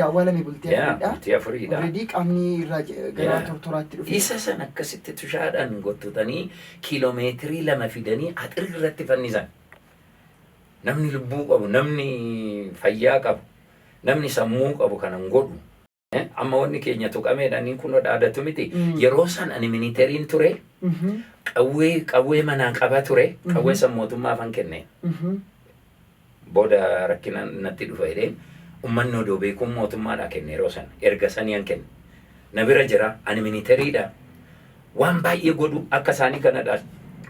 Erga awwaalame bultii Yaa, 4dha. Bultii 4dha. Already qaamni irraa gara tortoraatti dhufe. Isa san akkasitti tushaadhaan gottotanii kiiloomeetirii 2 fidanii axirri irratti fannisan. Namni lubbuu qabu, namni fayyaa qabu, namni sammuu qabu kana hin godhu. Amma wanni keenya tuqameedha inni kun dhaadatu miti. Yeroo san ani miniteriin ture, qawwee manaa qaba ture, qawwee san mootummaafan kenne. Booda rakkina natti dhufa jedheen ummanni odoo beekuun mootummaadhaa kenne. Yeroo san erga saniyan kenne. Na bira jira, ani miniteriidha. Waan baay'ee godhu akka isaanii kana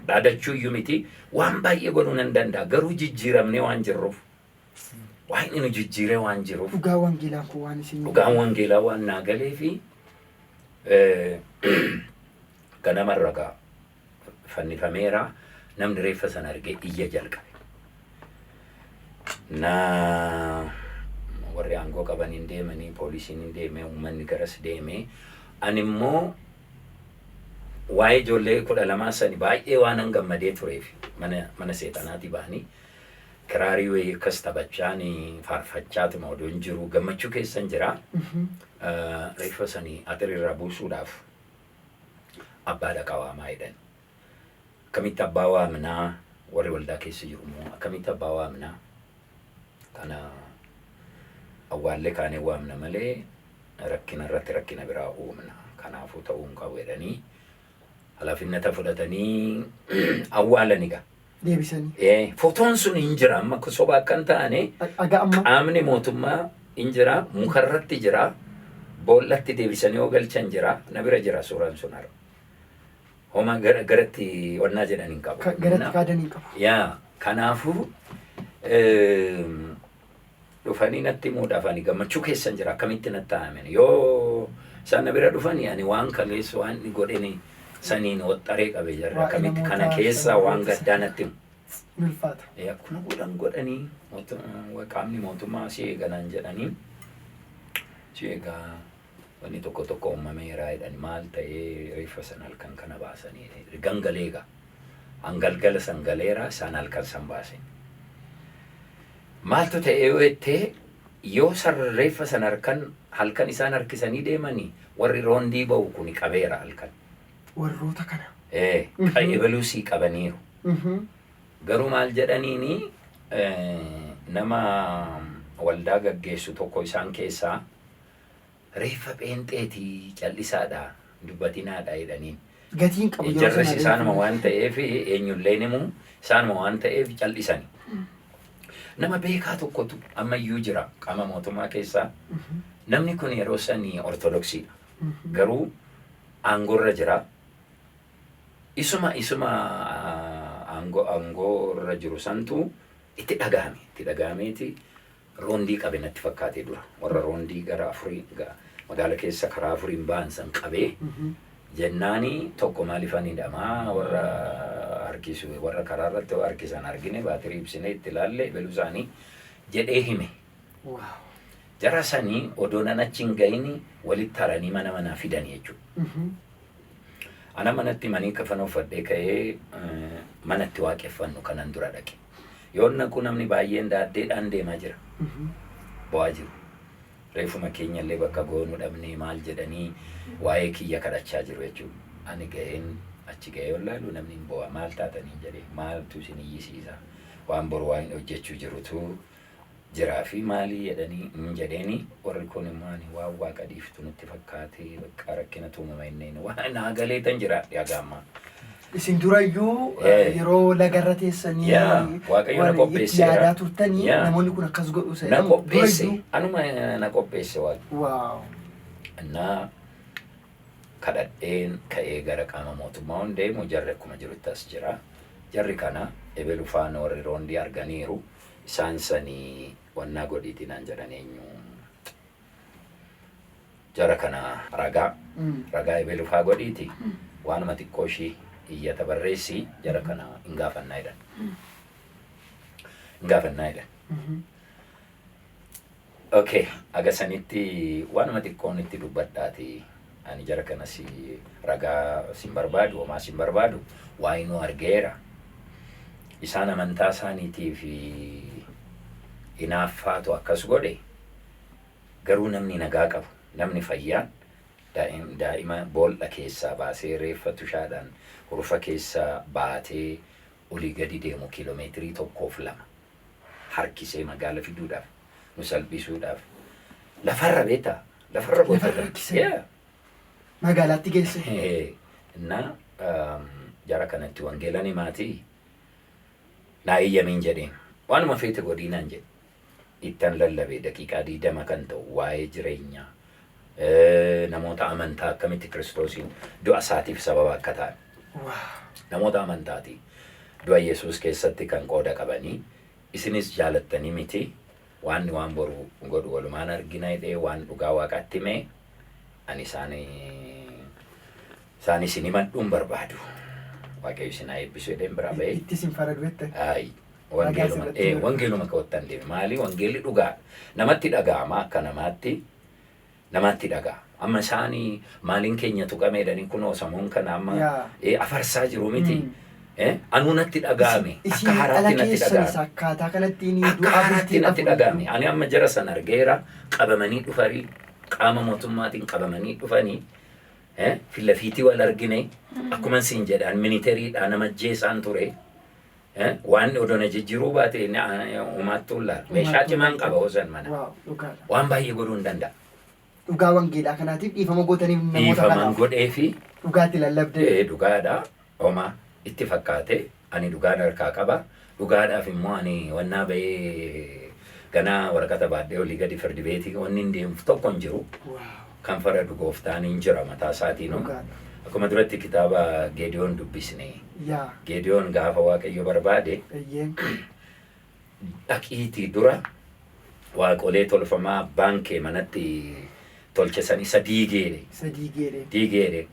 dhaadachuu iyyuu miti, waan baay'ee godhuu nan danda'a. Garuu jijjiiramnee waan jirruuf, waan inni nu jijjiiree waan jiruuf. Dhugaa wangeelaa kun waan isin. Dhugaan wangeelaa waan naa galee fi ganamarra gaa fannifameera, namni reeffa sana argee iyya jalqabe. Na warri aangoo qaban hin deemanii, poolisiin hin deeme, uummanni garas deeme. Ani immoo waa'ee ijoollee 12 sani baay'ee waan an gammadee tureef, mana seexanaatii ba'anii kiraarii wayii akkas taphachaani faarfachaatuma odoo hin jiru, gammachuu keessan jira. Reeffa sanii axiriirraa buusuudhaaf abbaa dhaqaa waamaa jedhan. Akkamitti abbaa waamnaa? Warri waldaa keessa jiru immoo akkamitti abbaa waamnaa? Kana awwaallee kaanee waamna malee rakkina irratti rakkina biraa uumna. Kanaafuu ta'uu hin qabu jedhanii halaafinnata fudhatanii awwaalani gaa. Deebisanii. Fotoon sun hin jira, amma akka soba akka hin taane. Aga amma. Qaamni mootummaa hin jira, mukarratti jira, boollatti deebisanii yoo galchan jira, na bira jira suuraan sun har'a. Homa garatti wannaa jedhan hin qabu. Garatti kaadanii hin qabu. Yaa, kanaafuu dhufanii natti himuudhaaf ani gammachuu keessan jira, akkamitti natti haamene yoo isaan na bira dhufanii, ani waan kaleessa waan inni godheni saniin waxxaree qabe jarri Waa'ee akkamitti kana namootaa keessaa waan sana gaddaa natti himu. Ni ulfaata. Akkuma godhan godhanii qaamni mootummaa si eeganaan jedhanii, si eegaa, wanni tokko tokko uumameera jedhani. Maal ta'ee? Reeffa sana halkan kana baasanii gangalee egaa. Hangalgala san galeera, isaan halkan san baasan. Maaltu ta'ee yoo jettee, yoo san reeffa sana halkan isaan harkisanii deemanii, warri roondii ba'u kuni qabeera halkan. Warroota kana. Ebeluusii qabaniiru. Garuu maal jedhaniini, nama waldaa gaggeessu tokko isaan keessaa, reeffa pheenxeetii callisaadha, dubbatinaadha jedhaniin. Gatiin qabu yeroo Jarris sana isaanuma reeffi. Waan ta'eef, eenyulleen himu isaanuma waan ta'eef callisani. Nama beekaa tokkotu ammayyuu jira qaama mootummaa keessaa. Namni kun yeroo sanii Ortodoksiidha. Garuu aangoorra jira. Isuma aangoorra jiru santu itti dhagahame. Itti dhagahameeti roondii qabe natti fakkaatee dura. Warra roondii gara afurii magaala keessa karaa afuriin ba'an san qabee jennaani, tokko maaliifan hidhamaa, warra harkisu, warra karaa irratti harkisan argine, baatirii ibsine itti ilaalle, ebeluu isaanii jedhee hime. Jara sanii odoo nan achi hin gahini walitti haranii mana manaa fidanii jechuudha. Ana manatti manii kafana uffadhee ka'ee manatti waaqeffannu kanan dura dhaqe. Yoon naqu namni baay'een daaddeedhaan deemaa jira. Bo'aa jiru. Reefuma keenyallee bakka goonuu dhabnee maal jedhanii waa'ee kiyya kadhachaa jiru jechuudha. Ani ga'een achi ga'ee yoo laalu namni hin bo'aa, maal taatanii jedhee, maaltu isin iyyisiisa, waan boru waan hojjechuu jirutu jiraa fi maalii jedhanii hin jedheeni. Warri kun immoo ani waan waaqa dhiiftu nutti fakkaate, bakka rakkinatu uumama inneen waan naa galeetan jiraadhe haga ammaa. Isin durayyuu yeroo lagarra teessanii Yaa, Waaqayyo na waan itti qopheesseera. yaadaa turtanii namoonni kun akkas godhu isa Na jedhamu qopheesse. durayyuu. Anuma na qopheesse Waaqa. Innaa kadhadheen ka'ee gara qaama mootummaa hun deemu, jarri akkuma jirutti as jira. Jarri kana ebelu faana warri roondii arganiiru. Isaan sanii wannaa godhiitii naan jedhan, eenyu jara kana ragaa ragaa ebelu faa godhiiti waanuma xiqqoo ishii iyyata barreessii jara kana hin gaafannaa jedhan. Hin gaafannaa jedhan. Okay, aga sanitti waanuma xiqqoon itti dubbadhaati. Ani jara kana si ragaa sin barbaadu, homaa sin barbaadu, waa inuu argeera. Isaan amantaa isaaniitii fi hinaaffaatu akkas godhe. Garuu namni nagaa qabu, namni fayyaan daa'ima boolla keessaa baasee, reeffa tushaadhaan hurufa keessaa baatee olii gadi deemu, kiiloomeetirii 1 fi 2 harkisee magaala fiduudhaaf, nu salphisuudhaaf lafarra, beektaa, lafarra Lafarra gootatan. harkisee? Yeah. Magaalaatti geesse. እና jara kanatti wangeelan himaatii naa eeyyamiin jedheen. Waanuma feete godhiinaan jedhe. Ittan lallabe, daqiiqaa 20 kan ta'u waa'ee jireenyaa, namoota amantaa akkamitti Kiristoosiin du'a isaatiif sababa akka ta'an, namoota amantaati du'a Yesuus keessatti kan qooda qabanii, isinis jaalattanii miti, waan waan boru godhu walumaan argina jedhee, waan dhugaa Waaqaatti himee, ani isaan isin himadhuun barbaadu. Waaqayyo isin haa eebbisu jedheen biraa ba'ee. Itti isin faradu jette. Ayi, wangeeluma sirratti wangeeluma ka'ottan deeme. Maali, wangeelli dhugaa namatti dhaga'ama, akka namaatti namatti dhaga'a. Amma isaanii maaliin keenya tuqameedhanii kunoo samuun kana amma afarsaa jiru miti. Anuu natti dhaga'ame, akka Isin dhala haaraatti natti keessanis dhaga'ame. akkaataa kanatti inni Akka du'a haaraatti bultii natti afurii dhaga'ame. Ani amma jara sana argeera, qabamanii dhufanii, qaama mootummaatiin qabamanii dhufanii, filafiitii wal argine. Akkuma siin jedhaan, militariidhaa nama ajjeesaan ture. Waan odoo na jijjiiruu baate umaattuu laala. Meeshaa cimaan qaba hosan mana. Waaw, dhugaadha. Waan baay'ee godhuu hin danda'a. Dhugaa wangeelaa kanaatiif dhiifama gootaniif namoota Dhiifaman kanaaf godhee fi dhugaatti lallabde. Dhugaadha. Homaa itti fakkaate, ani dhugaan harkaa qaba. Dhugaadhaaf immoo ani wannaa bahee ganaa waraqata baadhee olii gadi firdi beetii wanni hin deemuf tokko hin jiru. Kan faradu gooftaan hin jira mataa isaatiinuu. Akkuma duratti kitaaba Geediyoon dubbisne. Geediyoon gaafa Waaqayyo barbaade, dhaqiitii dura waaqolee tolfamaa abbaan kee manatti tolche san isa diigeedhe. Isa diigeedhe. Diigeedhe.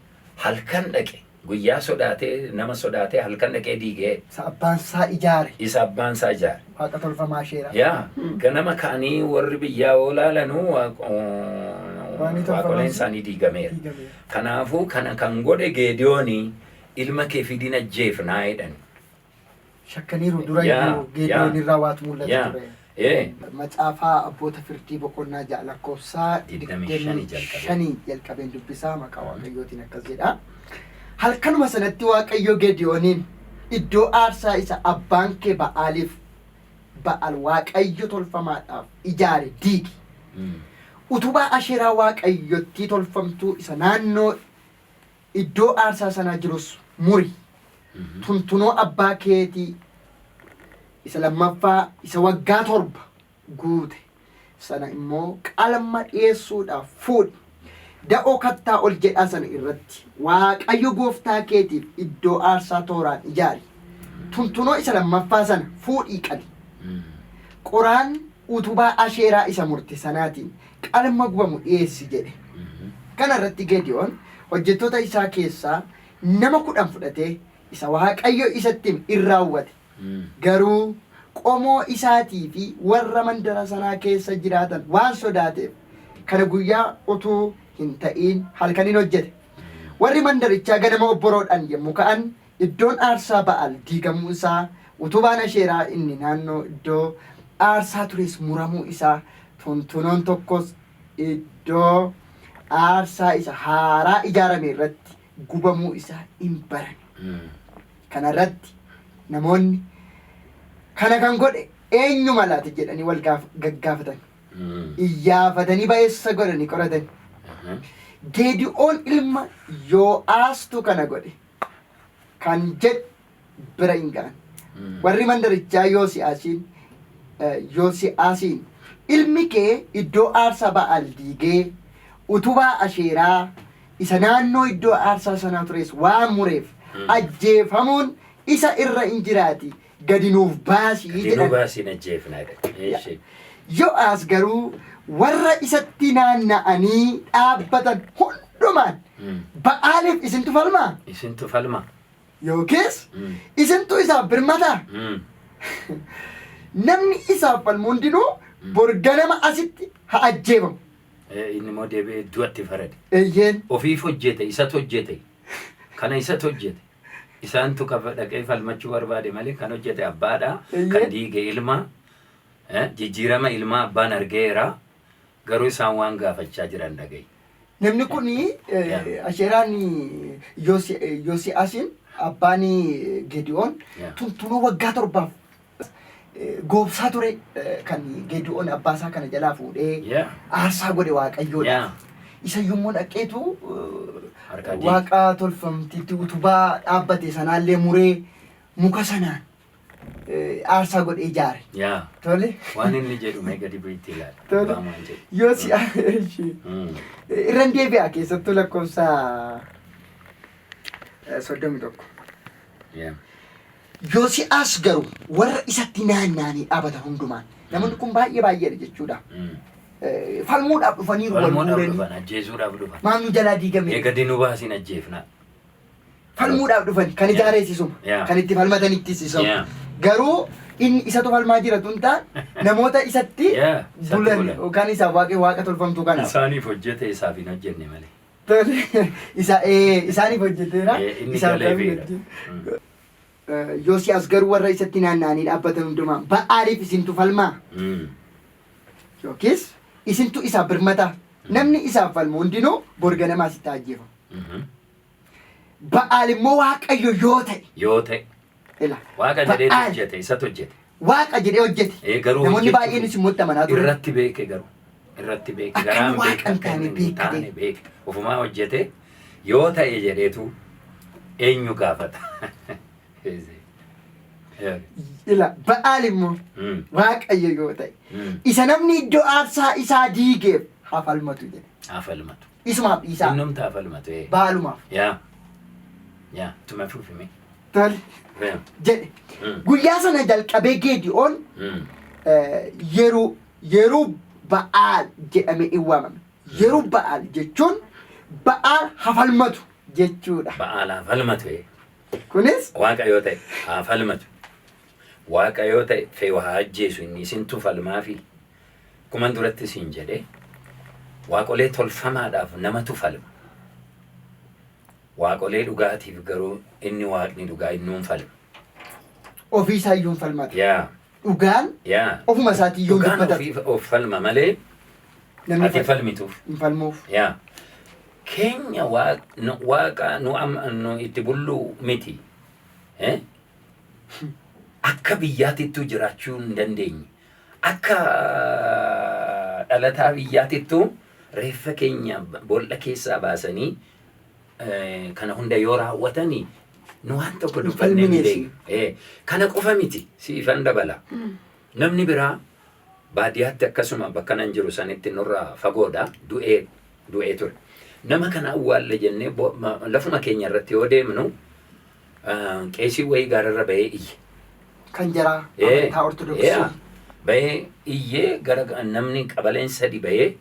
Halkan dhaqe. Guyyaa sodaatee, nama sodaatee, halkan dhaqee diigee. Isa abbaan isaa ijaare. Isa abbaan isaa ijaare. Waaqa tolfamaa isheera. Yaa, ganama ka'anii warri biyyaa olaalanuu Waan tolfamaan waaqoleen isaanii diigameera. Diigameera. Kanaafuu kana kan godhe Geediyoonii, ilma kee fidin ajjeefnaa jedhan. Shakkaniiru dura iyyuu Geediyoon irraa waatu mul'ata ture. Macaafaa Abboota Firdii boqonnaa 6 lakkoofsaa 25 jalqabee. 25 jalqabeen dubbisaa, maqaa Waaqayyootiin akkas jedha. Halkanuma sanatti Waaqayyo Geediyooniin, "Iddoo aarsaa isa abbaan kee Ba'aaliif, Ba'aal Waaqayyo tolfamaadhaaf ijaare diigi. Utubaa Asheeraa Waaqayyottii tolfamtuu isa naannoo iddoo aarsaa sanaa jirus muri. Tuntunoo abbaa keetii isa lammaffaa isa waggaa 7 guute sana immoo qalma dhiyeessuudhaaf fuudhi. Da'oo kattaa ol jedhaa sana irratti Waaqayyo gooftaa keetiif iddoo aarsaa tooraan ijaari. Tuntunoo isa lammaffaa sana fuudhii qali. Qoraan utubaa Asheeraa isa murte sanaatiin qalma gubamu dhiyeessi" jedhe. Kana irratti Gediyoon hojjettoota isaa keessaa nama 10 fudhatee isa Waaqayyo isatti hime in raawwate. Garuu qomoo isaatii fi warra mandara sanaa keessa jiraatan waan sodaateef kana guyyaa utuu hin ta'iin halkaniin hojjete. Warri mandarichaa ganama obboroodhaan yommuu ka'an, iddoon aarsaa Ba'aal diigamuu isaa, utubaan Asheeraa inni naannoo iddoo aarsaa tures muramuu isaa, tuntunoon tokkos iddoo aarsaa isa haaraa ijaarame irratti gubamuu isaa in baran. Kana irratti namoonni, "Kana kan godhe eenyuma laata?" jedhanii wal gaggaafatan. Iyyaafatanii ba'eessa godhanii qoratan. "Geedi'oon ilma Yoo'aastu kana godhe" kan jedhu bira hin ga'an. Warri mandarichaa Yoosi'aasiin, "Ilmi kee iddoo aarsaa Ba'aal diigee utubaa Asheeraa isa naannoo iddoo aarsaa sanaa tures waan mureef ajjeefamuun isa irra in jiraati, gadi nuuf baasii" Dinuu jedhan. Baasiin ajjeefnaa jedhe. Eeshi. Yo'aas garuu warra isatti naanna'anii dhaabbatan hundumaan, "Ba'aaliif isintu falmaa? Isintu falma. Yookiis isintu isaaf birmataa? Namni isaaf falmu hundinuu bor ganama asitti haa ajjeefamu." Inni immoo deebi'ee du'atti farade. Ofiif hojjete, isatu hojjete. Kana isatu hojjete. Isaantu qaba dhaqee falmachuu barbaade malee kan hojjete abbaadha. Kan diige ilma. Jijjiirama ilmaa abbaan argeera. Garuu isaan waan gaafachaa jiran dhaga'i. Namni kun Asheeraan Yoosi'aasiin abbaan Gedi'oon tuntunoo waggaa 7f goobsaa ture kan Gedi'oon abbaa isaa kana jalaa fuudhee aarsaa godhe Waaqayyoodhaaf. Isa yommuu dhaqeetu Harkaa diige. Waaqa tolfamtiitti utubaa dhaabbate sanaallee muree muka sanaan aarsaa godhee ijaare. Yaa. Tole. Waan inni jedhu mee gadi bu'iitti ilaali. Tole. Abbaan waan jedhu. Yoo si ishee. Irran deebi'a keessattuu lakkoofsa 31. Yaa. Yoosi'aas garuu warra isatti naanna'anii dhaabatan hundumaan. Namoonni kun baay'ee baay'eedha jechuudha. Falmuudhaaf dhufaniiru wal Falmuudhaaf guuranii. dhufan, ajjeesuudhaaf dhufan. Maal nu jalaa diigame? Ee gadi nu baasin ajjeefna. Falmuudhaaf dhufan kan ijaarees isuma. Kan itti falmatanittis isuma. Garuu inni isatu falmaa jira tun ta'an namoota isatti Yeah, isatti bulan bulan. yookaan isaaf waaqa tolfamtuu kanaaf. Isaaniif hojjete isaaf hin hojjenne malee. Tole, isaaniif hojjeteera. Inni Isaaf galee kan feera. hojjete. Yoosiyaas garuu warra isatti naanna'anii dhaabbatan hundumaa Ba'aaliif isintu falmaa yookiis isintu isaaf birmataa namni isaaf falmu hundinuu bor ganamaa sitti haa ajjeefamu. Ba'aal immoo Waaqayyo yoo ta'e Yoo ta'e ila Waaqa jedhee Ba'aal hojjete isatu hojjete. Waaqa jedhee hojjete. Garuu Namoonni hojjechuuf baay'eenis immoo itti amanaa turan. Irratti beeke garuu. Irratti beeke. Akka Garaan inni Waaqa beeke hin akka taane inni hin beekate. taane beeke. Ofumaa hojjete yoo ta'e jedheetu eenyu gaafata? Ila Ba'aal immoo Waaqayyo yoo ta'e isa namni iddoo aarsaa isaa diigeef haa falmatu jedhe. Haa falmatu. Isumaaf dhiisaa. Innumti haa falmatu. Ba'aalumaaf. Yaa. Yaa. Tuma fufime. Tole jedhe. Guyyaa sana jalqabee Geedi'oon yeroo yeroo Ba'aal jedhamee in waamame. Yeroo Ba'aal jechuun Ba'aal haa falmatu jechuudha. Ba'aal haa falmatu. Kunis Waaqa yoo ta'e haa falmatu. Waaqa yoo ta'e fe'u haa ajjeesu inni isintu falmaafi. Akkuman duratti siin jedhe waaqolee tolfamaadhaaf namatu falma. Waaqolee dhugaatiif garuu inni waaqni dhugaa innuun falma. Ofii isaa iyyuu hin falmata. Yaa. Dhugaan Yaa. ofuma isaatii iyyuu hin Dhugaan dubbatatu. ofii of falma malee Namni ati falmituuf. Hin falmuuf. Yaa. Keenya waaqa nu itti bullu miti. Eh? Akka biyyaatittuu jiraachuu hin dandeenye. Akka dhalataa biyyaatittuu reeffa keenya boolla keessaa baasanii kana hunda yoo raawwatanii nu waan tokko Hin dubbannee hin falmineesi. beeknu. Kana qofa miti siifan dabala. Namni biraa baadiyyaatti akkasuma bakka nan jiru sanitti nurraa fagoodha du'ee du'ee ture. Nama kana awwaalle jennee lafuma keenya irratti yoo deemnu qeesii wayii gaararra bahee iyye. Kan jaraa amantaa Ortodoksii. Bahee iyyee gara namni qabaleen sadi bahee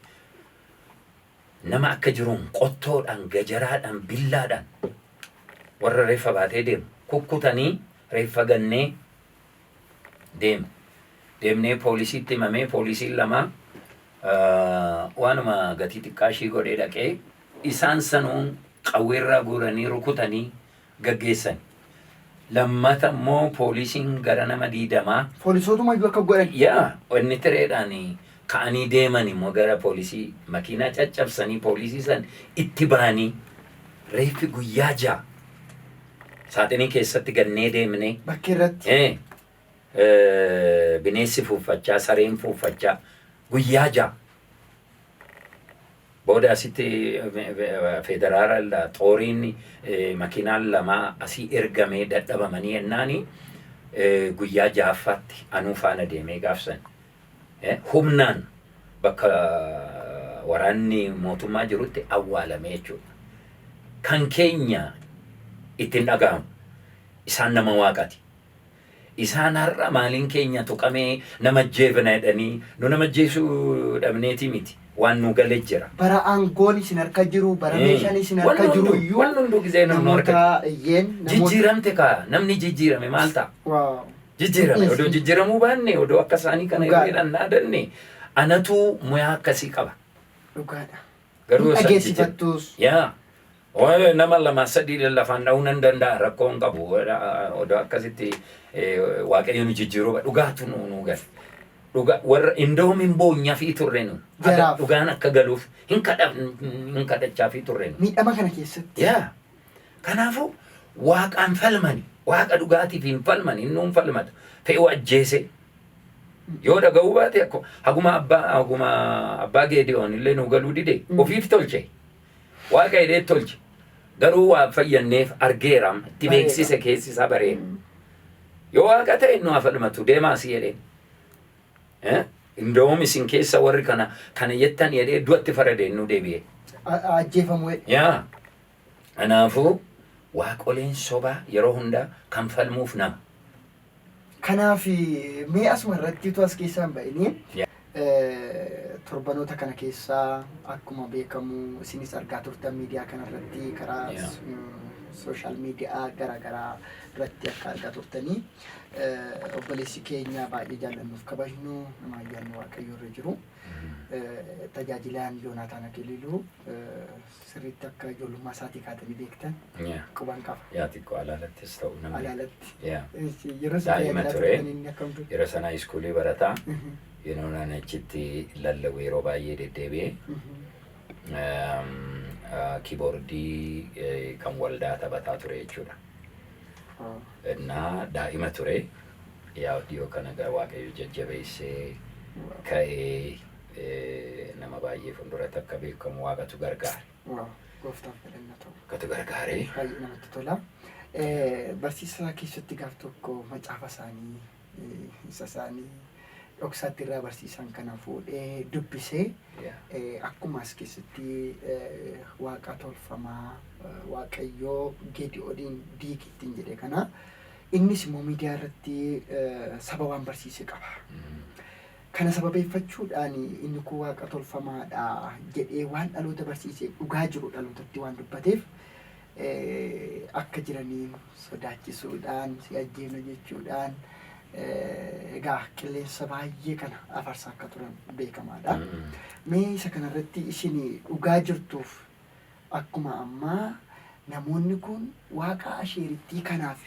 nama akka jiruun qottoodhaan, gajaraadhaan, billaadhaan warra reeffa baatee deemu kukkutanii reeffa gannee deema. Deemnee poolisiitti himamee poolisiin lama waanuma gatii xiqqaa ishii godhee dhaqee isaan sanuun qawweerraa guuranii rukutanii gaggeessan. Lammata immoo poolisiin gara nama 20 Poolisootuma iyyuu akka godhan. Yaa inni tireedhaan ka'anii deeman immoo gara poolisii makiinaa caccabsanii poolisii san itti ba'anii reeffi guyyaa 6 saaxinii keessatti gannee deemnee. Bakkee irratti. Bineensi fuuffachaa, sareen fuuffachaa guyyaa 6. Booda asitti federaala xooriin makiinaan lama asii ergamee dadhabamanii yennaani guyyaa ja'affaatti anuu faana deemee gaafsan. Humnaan bakka waraanni mootummaa jirutti awwaalame jechuudha. Kan keenya ittiin dhaga'amu isaan nama waaqati. Isaan har'a maaliin keenya tuqamee nama ajjeefna jedhanii nu nama ajjeesuu dhabneetii miti. Waan nu galee jira. Bara aangoon isin harka jiru, bara meeshaan isin harka Wanni jiru hunduu iyyuu wanni hunduu gizee namni harka namoota iyyeen namoota. Jijjiiramte kaa namni jijjiirame maal ta'a? Waaw. Jijjiirame odoo jijjiiramuu baanne odoo akka isaanii kana Dhugaadha. irreedhaan naadanne anatu muyaa akkasii qaba. Dhugaadha. Garuu Hin isaan dhageessifattus. Yaa. Waa'ee nama lama sadii lafaan dha'uu nan danda'a rakkoo hin qabu. Odoo akkasitti Waaqayyo nu jijjiiruu dhugaatu nu gale. Dhuga warra indoom hin boonyaafii turre nu. Jaraaf. Dhugaan akka galuuf hin kadhachaafii turre nu. Miidhama kana keessatti. Yaa. Kanaafuu waaqaan falmani. Waaqa dhugaatiif hin falmani. Inni hin falmata. Fe'uu ajjeese. Yoo dhaga'uu baate haguma abbaa Geediyoon illee nu galuu dide ofiif tolche. Waaqa hidhee tolche. Garuu waa fayyanneef argeeram itti Bareeda. Beeksise keessi isaa bareera. Yoo waaqa ta'e nu haa falmatu, deemaa si jedheen. Indoom isin keessa warri kana kana jettan jedhee du'atti faradeen nu deebi'e. Ajjeefamuu jedhe. Yaa. Kanaafuu waaqoleen sobaa yeroo hundaa kan falmuuf nama. Kanaaf mee asuma irratti utuu as keessaa hin ba'inii torbanoota kana keessaa akkuma beekamu isinis argaa turtan, miidiyaa kana irratti karaa social media garaagaraa irratti akka argaa turtanii, obboleessi keenya baay'ee jaallannuuf kabajnu, nama ayyaanni Waaqayyoo irra jiru, tajaajilaan Yoonaataan Akiliiluu, sirriitti akka ijoollummaa isaatii kaatanii beektan quban qaba. Yaa, xiqqoo alaalattis ta'u namni. Alaalatti. Yaa. Yeroo isin Daa'ima tajaajilaa ture. turtan inni akkam ture? Yeroo sana iskuulii barataa. Yeroo naan achitti lallabu yeroo baay'ee deddeebi'ee keyboardii kan waldaa taphataa ture jechuudha. Innaa daa'ima ture. Yaa, dhiyoo kana gara Waaqayyo jajjabeessee ka'ee nama baay'ee fuulduratti akka beekamu Waaqatu gargaare. Wow, gooftaaf galanna ta'u. Waaqatu gargaare. Baay'ee namatti tola. Barsiisaa keessatti gaaf tokko macaafa isaanii isa isaanii dhoksaatti irraa barsiisan kana fuudhee dubbisee akkuma as keessatti waaqa tolfamaa Waaqayyoo Geedi'ooniin diigi ittiin jedhe kana, innis immoo miidiyaa irratti saba waan barsiise qaba. Kana sababeeffachuudhaan inni kun waaqa tolfamaadha jedhee waan dhaloota barsiisee, dhugaa jiru dhalootatti waan dubbateef, akka jiraniin sodaachisuudhaan, si ajjeefna jechuudhaan, egaa qilleensa baay'ee kana afarsaa akka turan beekamaadha. Mee isa kanarratti isin dhugaa jirtuuf akkuma ammaa namoonni kun waaqa asheerittii kanaaf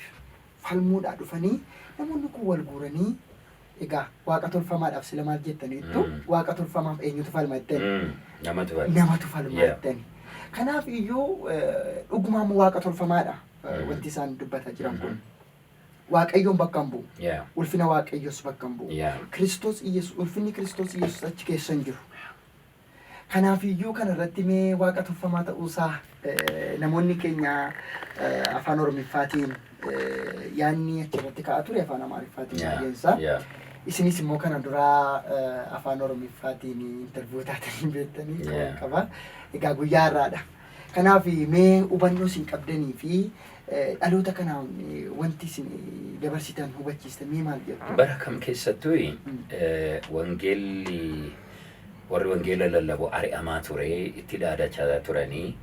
falmuudhaa dhufanii, namoonni kun wal guuranii, egaa waaqa tolfamaadhaaf sila maal jettaniittu? Waaqa tolfamaaf eenyutu falma jettani? Namatu falma. Namatu falma jettani. Kanaaf iyyuu dhugumaan waaqa tolfamaadha wanti isaan dubbataa jiran kun. Waaqayyoon bakka hin bu'u. Ulfina Waaqayyoos bakka hin bu'u. Kiristoos Iyesuus, ulfinni Kiristoos Iyesuus achi keessa hin jiru. Kanaaf iyyuu kana irratti mee waaqa tolfamaa ta'uusaa namoonni keenya afaan Oromiffaatiin yaanni achirratti ka'aa ture, afaan Amaariffaatiin baay'een isaa. Isinis immoo kana duraa afaan Oromiffaatiin interview taatanii beektanii qaba. Egaa guyyaa har'aadha. Kanaaf mee hubannoo isin qabdanii fi dhaloota kanaan wanti isin dabarsitan, hubachiistan mee maal jettu? Bara kam keessattuu wangeelli, warri wangeela lallabu ari'amaa ture, itti dhaadachaa turanii.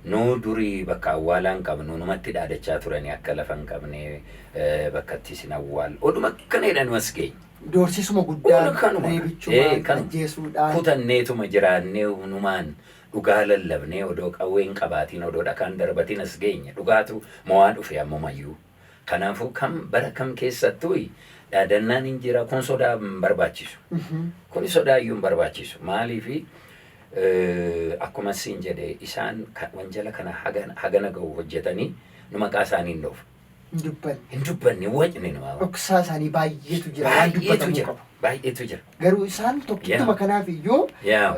Nu durii bakka awwaalaa hin qabnu, numatti dhaadachaa turanii, akka lafa hin qabne, bakka itti isin awwaal oduma akkana jedhan as geenye. Doorsisuma guddaa, Kanuma. Reebichumaan, Kanuma. ajjeesuudhaan. Kutanneetuma jiraannee numaan dhugaa lallabnee, odoo qawwee hin qabaatiin, odoo dhakaan darbatiin as geenye. Dhugaatu mo'aa dhufe ammumayyuu. Kanaafuu kam bara kam keessattuu dhaadannaan hin jira, kun sodaa hin barbaachisu. Kun sodaa iyyuu hin barbaachisu. Maaliifi, akkuma siin jedhe, isaan wanjala kana hagana ga'u hojjetanii nu maqaa isaanii hin dhoofu. Hin dubbanne. Hin dubbanne, wacni nu. Dhoksaa isaanii baay'eetu jira. Waan Baay'eetu dubbatamuu jira. qabu. Baay'eetu jira. Garuu isaan tokkittuma kanaaf iyyuu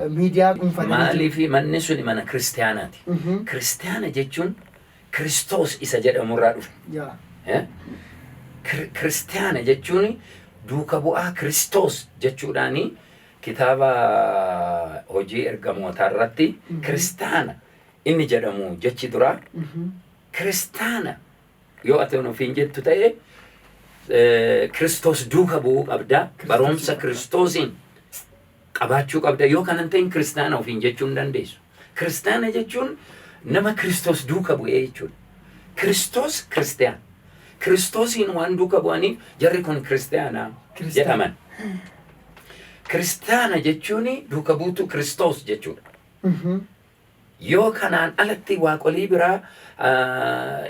miidiyaa dhuunfatanii jiru. Maaliifi, manni suni mana kiristaanaati. Kiristaana jechuun Kiristoos isa jedhamurraa dhufe. Eh? Kiristaana jechuun duuka bu'aa Kiristoos jechuudhaani kitaaba Hojii Ergamootaa irratti kiristaana inni jedhamu jechi duraa kiristaana yoo ati ofiin jettu ta'e, Kiristoos duuka bu'uu qabda. Barumsa Kiristoosiin qabaachuu qabda. Yoo kana hin ta'in kiristaana ofiin jechuu hin dandeessu. Kiristaana jechuun nama Kiristoos duuka bu'ee jechuudha. Kiristoos kiristaana. Kiristoosiin waan duuka bu'aniif jarri kun kiristaana Kiristaana. jedhaman. Kiristaana jechuun duuka buutuu Kiristoos jechuudha. Yoo kanaan alatti waaqolii biraa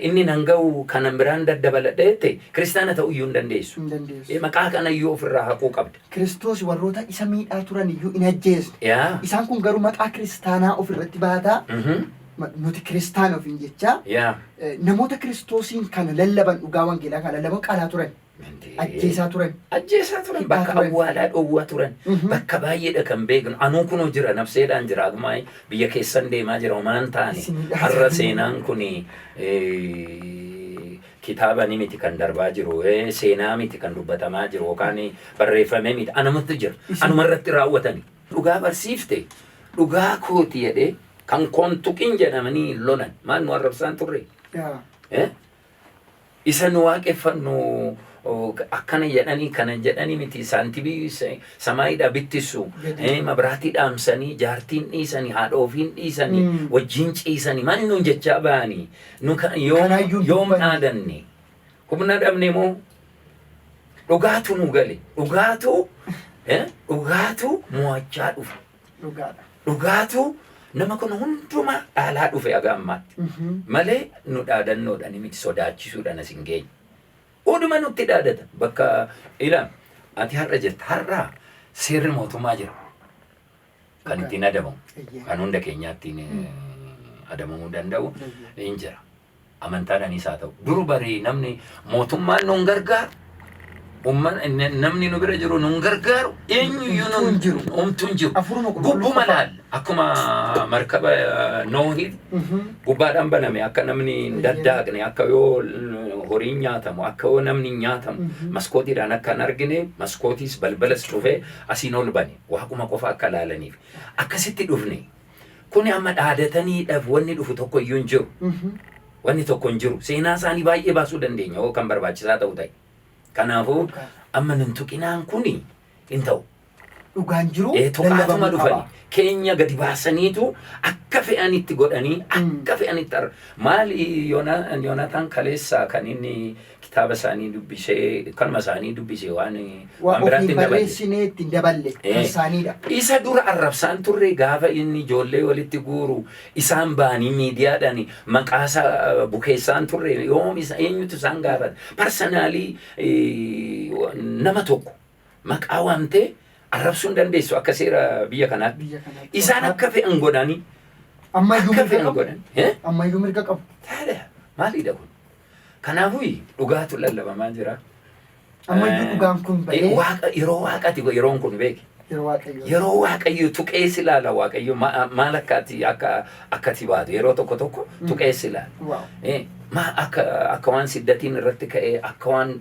inni nan ga'u kanan biraan daddabaladha jette, kiristaana ta'uu iyyuu hin dandeessu. Hin dandeessu. Maqaa kana iyyuu ofirraa haquu qabda. Kiristoos warroota isa miidhaa turan iyyuu hin ajjeesne. Yaa. Isaan kun garuu maqaa kiristaanaa ofirratti baataa, nuti kiristaana ofiin jechaa, namoota Kiristoosiin kana lallaban, dhugaa wangeelaa kana lallaban qalaa turan. Ajjeesaa turan. Ajjeesaa turan. Hidhaa bakka turan. Awwaalaa dhoowwaa turan. Bakka baay'eedha kan beeknu. Anuu kunoo jira, nafseedhaan jira. Agumaa biyya keessan deemaa jira, homaan taane. Isinidha. Har'a seenaan kun kitaaba ni miti kan darbaa jiru, seenaa miti kan dubbatamaa jiru yookaan barreeffamee miti. Anumatti jira. Anuma irratti raawwatani. Dhugaa barsiifte, dhugaa kooti jedhee kan koontuqin jedhamanii lolan. Maal nu arrabsaan turre? Yaa. Eh? Isa nu waaqeffannu akkana jedhanii, kana jedhanii miti, saantibii samaayiidhaa bittisu, Gadi. Mabraatii dhaamsanii, jaartiin dhiisanii, haadha ofiin dhiisanii, wajjin ciisanii, maal nuun jechaa ba'anii nu yoom Kanaayyuu yoom dubbanne. Dhaadanne humna dhabne moo dhugaatu nu gale, dhugaatu dhugaatu mo'achaa dhufe. Dhugaadha. Dhugaatu nama kun hundumaa dhaalaa dhufe haga ammaatti. Malee nu dhaadannoodhaan miti, sodaachisuudhaan as hin geenye. Oduma nutti dhaadata. Bakka ila ati har'a jirta. Har'a seerri mootummaa jira. Kan ittiin adabamu. Kan hunda keenyaa ittiin adabamuu danda'u hin jira. Amantaadhaanis haa ta'u. Dur barii namni mootummaan nu hin gargaaru. Namni nu bira jiru nu hin gargaaru. Eenyuyyuu nu Homtuu hin jiru. Homtuu hin jiru. Hafuuruma qulqulluu Gubbuma qofa. laal. Akkuma markaba Noohii gubbaadhaan baname, akka namni hin daddaaqne, akka yoo horiin nyaatamu, akka yoo namni hin nyaatamu, maskootiidhaan akka hin argine, maskootiis balbalas cufee asiin ol bane, waaquma qofa akka laalaniif akkasitti dhufne. Kuni amma dhaadataniidhaaf wanni dhufu tokko iyyuu hin jiru. Wanni tokko hin jiru. Seenaa isaanii baay'ee baasuu dandeenya yoo kan barbaachisaa ta'u ta'e. Kanaafuu amma nun tuqinaan kuni hin ta'u. Dhugaan jiru Tuqaatuma lallabamuu dhufani qaba. Keenya gadi baasaniitu akka fe'anitti godhanii, akka fe'anitti maali Yoonataan kaleessa kan inni kitaaba isaanii dubbisee, kanuma isaanii dubbisee, waan Waa waan biraatti ofiin hin daballe. Barreessinee ittiin daballe kan isaaniidha. Isa dura arrabsaan turre, gaafa inni ijoollee walitti guuru isaan ba'anii miidiyaadhaan maqaa isaa bukeessaan turre. Yoom isa eenyutu isaan gaafata? Personally nama tokko maqaa waamtee arrabsuu hin dandeessu akka seera biyya kanaatti. Biyya kanaatti. Isaan akka fe'an godhanii Ammayyuu akka mirga fe'an qabu. godhan. Eh? Ammayyuu mirga qabu. Taadha, maalidha kun? Kanaafuu dhugaatu lallabamaa jira. Ammayyuu dhugaan kun bahee Waaqa yeroo waaqati, yeroon kun beeki. Yeroo Waaqayyoo. Yeroo Waaqayyo tuqee si ilaala, Waaqayyo maal akka ati akka ati baatu yeroo tokko tokko tuqee si ilaala. Maa akka waan siddatiin irratti ka'ee, akka waan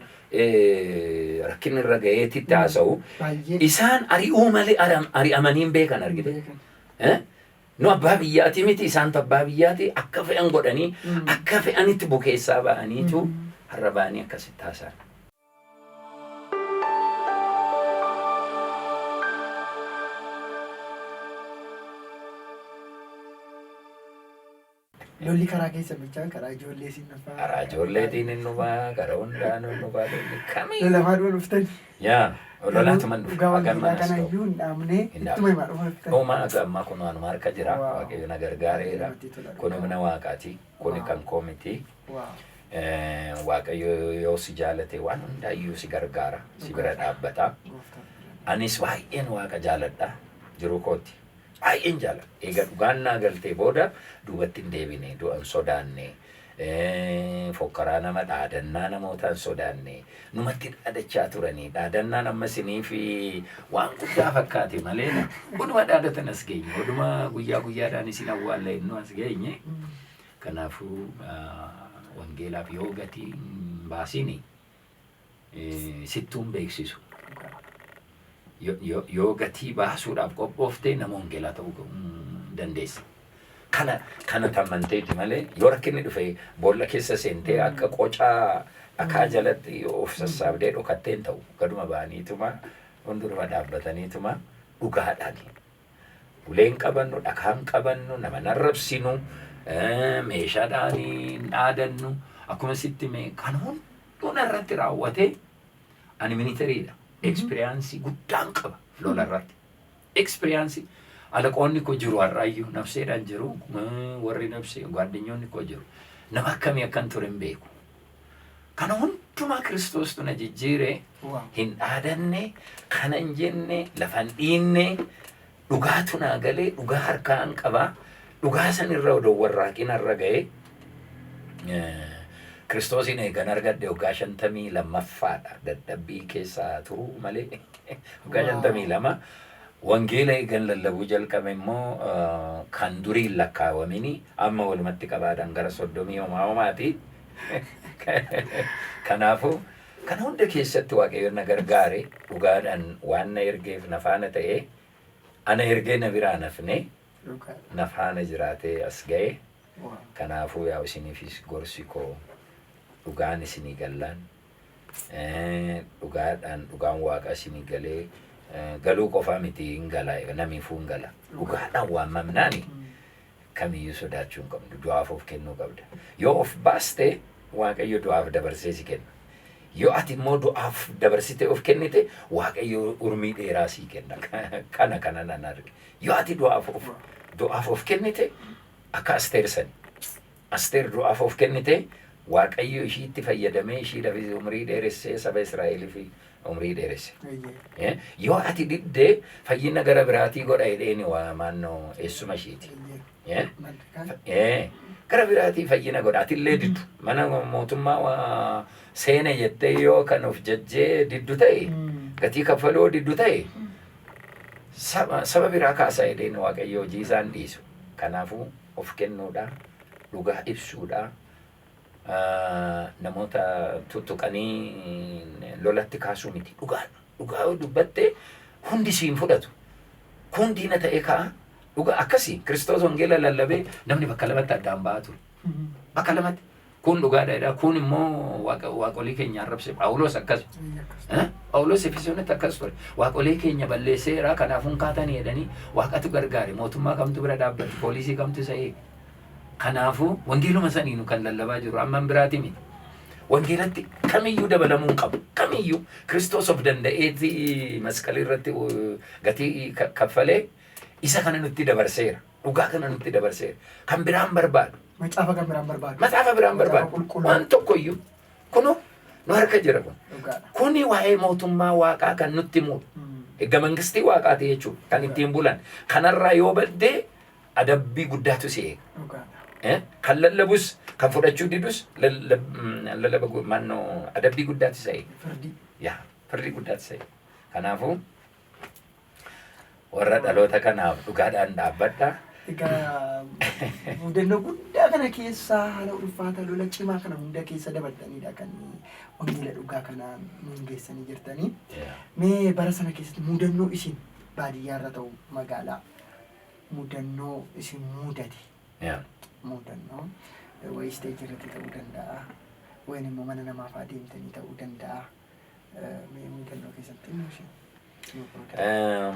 rakkinni irra ga'eetitti haasa'u. Baay'ee. Isaan ari'uu malee ari'amanii hin beekan, argite. Beekan. Eh? Nu abbaa biyyaati miti, isaantu abbaa biyyaati, akka fe'an godhanii, akka fe'anitti bukeessaa ba'aniitu har'a ba'anii akkasitti haasa'an. Lolli karaa keessa bichaan, karaa ijoollee siin dhufaa. Karaa ijoolleetiin hin dhufaa, karaa hundaan hin dhufaa, lolli kamii. Lolamaa dhuma dhuftani. Yaa, lolaatuman dhufe. Dhugaa Haga wangeelaa ammaa kana nas ga'u. iyyuu hin dhaabne, Hin ittuma himaa dhufa dhuftani. Dhumaa haga ammaa kun waanuma harka jira. Waaqayyo na gargaareera. Namatti tola. Kun humna Waaqaati. Kuni kan koo miti. Waaqayyo yoo si jaalate waan hundaayyuu si gargaara. Si bira dhaabbata. Gooftaan. Anis baay'een Waaqa jaaladha. Jiruu kootti. Baay'een jaaladha. Eega dhugaan naa galtee booda duubatti hin deebine. Du'a hin sodaanne. Fokkaraa nama, dhaadannaa namootaa hin sodaanne. Numatti dhaadachaa turanii. Dhaadannaan amma isinii fi waan guddaa fakkaate malee oduma dhaadatan as geenye. Oduma guyyaa guyyaadhaan isin awwaalla innu as geenye. Kanaafuu wangeelaaf yoo gatii hin baasini sittuun beeksisu. Yoo gatii baasuudhaaf qophooftee nama wangeelaa ta'uu dandeessa. Kana tamanteeti malee yoo rakkinni dhufe boolla keessa seentee akka qocaa dhakaa jalatti of sassaabdee dhokattee hin ta'u. Gaduma ba'aniituma hunduma dhaabbataniituma dhugaadhaan. Uleen qabannu, dhakaan qabannu, nama narrabsinu, meeshaadhaan hin dhaadannu. Akkuma sitti mee kan hunduu narratti raawwatee, ani military dha. Experience guddaan qaba lola irratti. Experience Alaqoonni koo jiru har'aayyuu nafseedhaan jiru. Warri nafsee gwaaddanyoonni koo jiru. Nama akkamii akkan ture hin beeku. Kana hundumaa Kiristoostu na jijjiire. Hin dhaadanne, kana hin jenne, lafa hin dhiinne, dhugaatu naa galee, dhugaa harkaan qabaa, dhugaa san irra odoo warraaqina irra ga'ee Kiristoosiin eegan argadhe waggaa 52ffaadha. Dadhabbii keessa turuu malee waggaa 52 wangeela eegan lallabuu jalqabe immoo kan durii hin lakkaawamini amma walumatti qabaadhaan gara 30 homaa homaati. Kanaafuu kana hunda keessatti Waaqayyoon na gargaare, dhugaadhaan waan na ergeef na faana ta'ee, ana ergee na biraa hin hafne, na faana jiraatee as ga'e. Kanaafuu yaa isiniifis gorsi koo dhugaan isinii gallaan, dhugaadhaan dhugaan Waaqaa isinii galee, galuu qofaa miti, hin gala, namiifuu hin gala. Dhugaadhaan waamamnaani kamiyyuu sodaachuu hin qabdu. Du'aaf of kennuu qabda. Yoo of baaste Waaqayyo du'aaf dabarsee si kenna. Yoo ati immoo du'aaf dabarsitee of kennite Waaqayyo urmii dheeraa sii kenna. Kana kana nan arge. Yoo ati du'aaf of kennite akka Asteer sani. Asteer du'aaf of kennite, Waaqayyo ishiitti fayyadamee ishiidhaafis umrii dheeressee, saba Israa'eliif umrii dheeresse. Yoo ati diddee fayyina gara biraatii godha jedheeni waa maannoo eessuma ishiiti. Gara biraatii fayyina godha, atillee diddu mana mootummaa waa seene jettee yoo kan of jajjee diddu ta'e, gatii kaffaluu diddu ta'e, saba biraa kaasa jedheen Waaqayyo hojii isaan dhiisu. Kanaafuu of kennuudha, dhugaa ibsuudha, namoota tuttuqanii lolatti kaasuu miti. Dhugaa dhugaa yoo dubbatte hundi siin fudhatu. Kun diina ta'ee ka'a. Dhugaa akkasii Kiristoos wangeela lallabee namni bakka lamatti addaan ba'aa ture. Bakka lamatti. Kun dhugaadha jedha. Kun immoo waaqolii keenya arrabse. Phaawulos akkas. Phaawulos Efesoonitti akkas ture. Waaqolii keenya balleesseera, kanaafuu hin kaatanii jedhanii, Waaqatu gargaare, mootummaa kamtu bira dhaabbate, poolisii kamtu isa eege. Kanaafuu wangeeluma saniinu kan lallabaa jiru amma biraati miti. Wangeelatti kamiyyuu dabalamuu hin qabu. Kamiyyuu Kiristoos of danda'eeti masqalii irratti gatii kaffalee isa kana nutti dabarseera. Dhugaa kana nutti dabarseera. Kan biraan barbaadu. Macaafa kan biraan barbaadu. Macaafa biraan barbaadu. Qulqulluu. Waan tokkoyyuu. Kunoo nu harka jira kun. Dhugaadha. Kuni waa'ee mootummaa Waaqaa kan nutti himudha. Egaa mangistii Waaqaati jechuudha kan ittiin bulan. Kanarraa yoo baddee adabbii guddaatu si eega. Dhugaadha. Kan lallabus kan fudhachuu didus lallaba mannoo adabbii guddaatu isa eega. Firdii. Yaa, firdii guddaatu isa eega. Kanaafuu warra dhaloota kanaaf dhugaadhaan dhaabbadha. Egaa mudannoo guddaa kana keessa, haala ulfaata lola cimaa kana hunda keessa dabartanidha kan wangeela dhugaa kana nuun geessanii jirtanii. Mee bara sana keessatti mudannoo isin baadiyyaarra ta'u magaalaa mudannoo isin mudate, mudannoo wayii isteejii irratti ta'uu danda'a, wayin immoo mana namaa fa'aa deemtanii ta'uu danda'a. Mee mudannoo keessatti immoo ishee nuu qoodaa.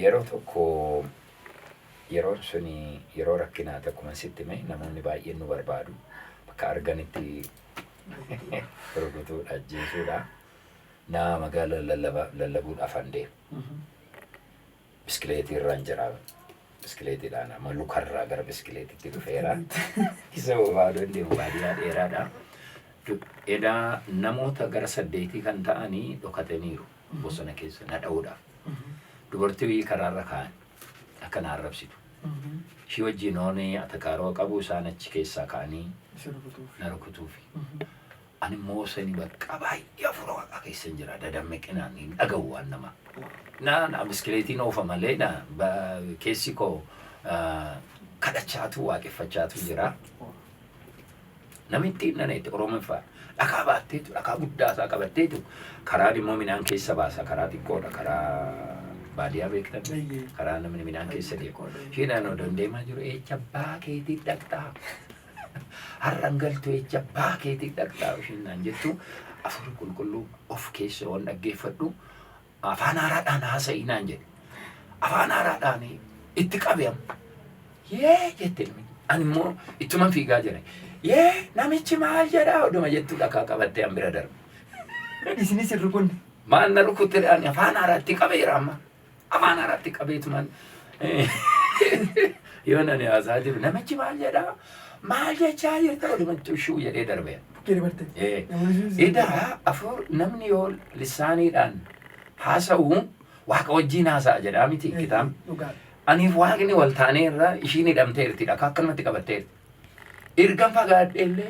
Yeroo tokko, yeroon suni yeroo rakkinaati, akkuma sitti hime, namoonni baay'een nu barbaadu, bakka arganitti rukutuudha, ajjeesuudha. Na magaala lallabuudhaaf an deemu. Biskileetii irraan jira. Biskileetiidhaan amma lukarraa gara biskileetitti dhufeera. Isa barbaaduun deemu, baadiyyaa dheeraadha. Edaa namoota gara saddeetii kan ta'anii dhokataniiru bosona keessa na dha'uudhaaf. Dubartii karaarra kaa'an akka na arrabsitu. Ishii wajjin oonee atakaaroo qabu, isaan achi keessaa ka'anii Isin rukutuuf. na rukutuufi. Ani immoo sani bakka baay'ee hafuura Waaqaa keessa hin jira. Dadammaqinaan hin dhaga'u waan namaa. Na biskileetiin oofa malee na keessi koo kadhachaatu waaqeffachaatu jira. Namitti nana itti Oromoffaa dhakaa baatteetu, dhakaa guddaa isaa qabatteetu, karaan immoo midhaan keessa baasa, karaa xiqqoodha, karaa baadiyyaa beektan, karaa namni midhaan keessa deemu. Ishiidhaan odoon deemaa jiru, "Eecha abbaa keetii dhaqxaa? Har'an galtu, eecha abbaa keetii dhaqxaa?" ishiin naan jettu, Hafuurri Qulqulluu of keessa waan dhaggeeffadhu, "Afaan haaraadhaan haasa'ii" naan jedhe. Afaan haaraadhaan itti qabe amma. "Yee" jette namichi. Ani immoo ittuman fiigaa jira. "Yee, namichi maal jedhaa?" oduma jettu dhakaa qabattee an bira darbe. Isinis hin rukunne. Maal na rukutte? Ani afaan haaraatti qabeera amma. Afaan haaraatti qabeetuman. Yoon ani haasaa jiru namichi maal jedhaa, maal jechaa jirta, odumatti shuu jedhee darbeera. Bukkee dabarte. Eh. Edaa afur namni yoo lissaaniidhaan haasa'u Waaqa wajjin haasa'a jedhaa miti kitaabni. Dhugaadha. Aniif Waaqni wal taaneerra, ishiin hidhamteerti, dhakaa akkanumatti qabatteerti. Ergan fagaadhe illee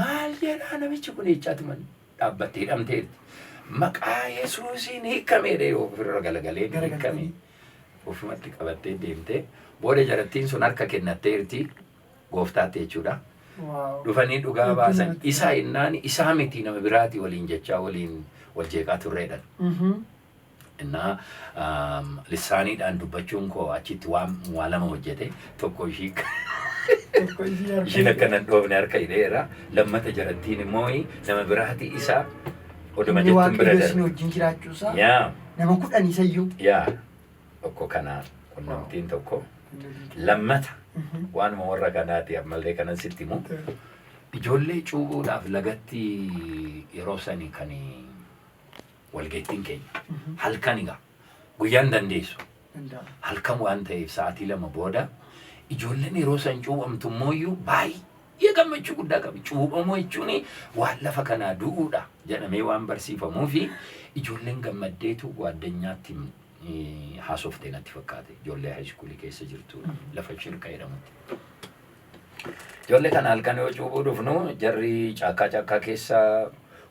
maal jedhaa namichi kun jechaatuman dhaabbattee hidhamteerti. Maqaa Yesuusiin hiikameedha, ofirra galagalee hiikame. Garagaltanii. Ofumatti qabattee deemtee booda jarattiin sun harka kennatteerti gooftaatti jechuudha. Dhufanii dhugaa Hedduu baasan. namatti Isaa innaan isaa miti, nama biraati waliin jechaa waliin wal jeeqaa turreedhan. Innaa lissaaniidhaan dubbachuun koo achitti waan waa lama hojjete. Tokko ishii Tokko ishii harka ishiin akka nan dhoofne harka hidheera. Lammata jarattiin immoo nama biraati isa oduma Inni jettuun bira Waaqayyo isin darbe. wajjin jiraachuusaa Yaa nama 10 isayyuu. Yaa, tokko kana qunnamtiin tokko. Lammata waanuma warra kanaati ammallee kanan sitti himu. Ijoollee cuuphuudhaaf lagatti yeroo sani kan walgeettiin keenya. Halkan egaa guyyaan dandeessu. Danda'ama. Halkan waan ta'eef sa'aatii 2 booda ijoolleen yeroo san cuuphamtu immoo baay'ee gammachuu guddaa qabi. Cuuphamuu jechuun waan lafa kanaa du'uudha jedhamee waan barsiifamuu fi ijoolleen gammaddeetu gwaaddanyaatti haasofte natti fakkaate. Ijoollee high schoolii keessa jirtudha. Lafa Shirka jedhamutti. Ijoollee kana halkan yoo cuuphuu dhufnu jarri caakkaa caakkaa keessa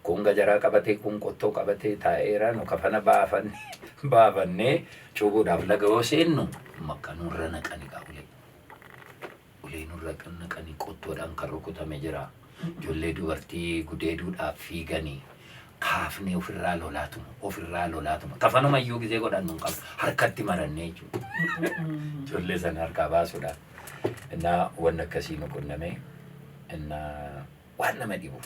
kun gajaraa qabatee, kun qottoo qabatee taa'eera. Nu kafana baafannee cuuphuudhaaf laga yoo seennu makka nurra naqani gaa ulee. Ulee nurra naqanii, qottoodhaan kan rukutame jira. Ijoollee dubartii gudeeduudhaaf fiiganii kaafnee ofirraa lolaatuma, ofirraa lolaatuma. Kafanuma iyyuu gizee godhannu hin qabnu, harkatti marannee jechuudha. Ijoollee sana harkaa baasuudhaaf. Innaa wanni akkasii nu qunname. Innaa waan nama dhibu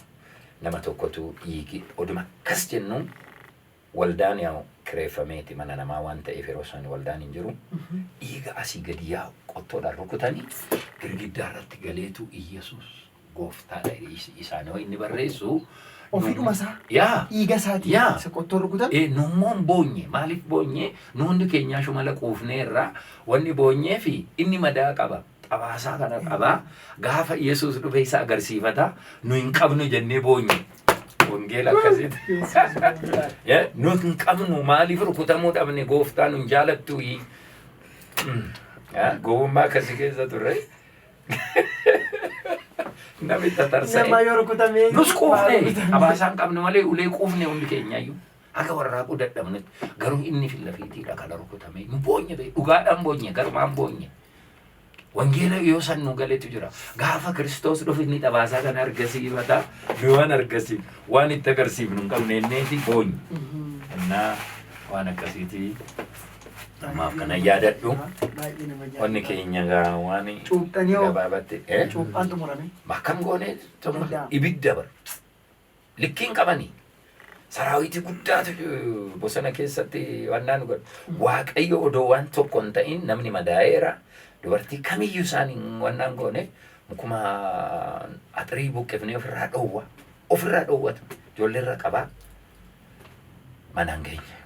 nama tokkotu dhiigi oduma akkas jennu waldaan yaa'u kireeffameeti, mana namaa waan ta'eef yeroo san waldaan hin jiru. Dhiiga asii gadi yaa'u qottoodhaan rukutanii girgiddaa irratti galeetu Iyyasuus gooftaadha isaan yoo inni barreessu. Ofiidhuma isaa Yaa. dhiiga isaatiin isa qottoon rukutan. Nummoo hin boonye. Maaliif boonye? Nu hundi keenyaa shumala quufneerra. Wanni boonyee fi inni madaa qaba. Xabaasaa kana qaba. Gaafa Yesuus dhufe isa agarsiifata. Nu hin qabnu jennee boonye. Wangeela akkasiiti. Yesuus gooftaadha. Nu hin qabnu, maaliif rukutamuu dhabne, gooftaa nu hin jaalattu? Gowwummaa akkasii keessa turre. Namni tatarsa'e. Nama yoo rukutamee. Nus quufne, xabaasaa hin qabnu malee ulee quufne hundi keenyayyuu. Haga warraaquu dadhabnutti. Garuu inni fillafiitiidha kana rukutamee. Nu boonye bee, dhugaadhaan boonye, garumaan boonye. Wangeela yoo san nu galetu jira. Gaafa Kiristoos dhufe inni xabaasaa kana argisiifata. Nu waan argisiif waan itti agarsiifnu hin qabne inneeti boonye. Innaa waan akkasiiti ammaaf kana yaadadhu. Baay'ee nama Wanni jaalladha. keenya gaa waan Cuuphxanii hoo? gabaabatti. Cuuphaan xumurame. Akkam goonee xumura? Danda'ama. Ibidda bara. Likkiin qabanii. Saraawitii guddaatu bosona keessatti wannaa nu godhu. Waaqayyo odoo waan tokko hin ta'in namni madaa'eera. Dubartii kamiyyuu isaan hin wannaan goone, mukuma axirii buqqifnee ofirraa dhoowwa. Ofirraa dhoowwatu. Ijoollee irra qabaa. Manaan geenye.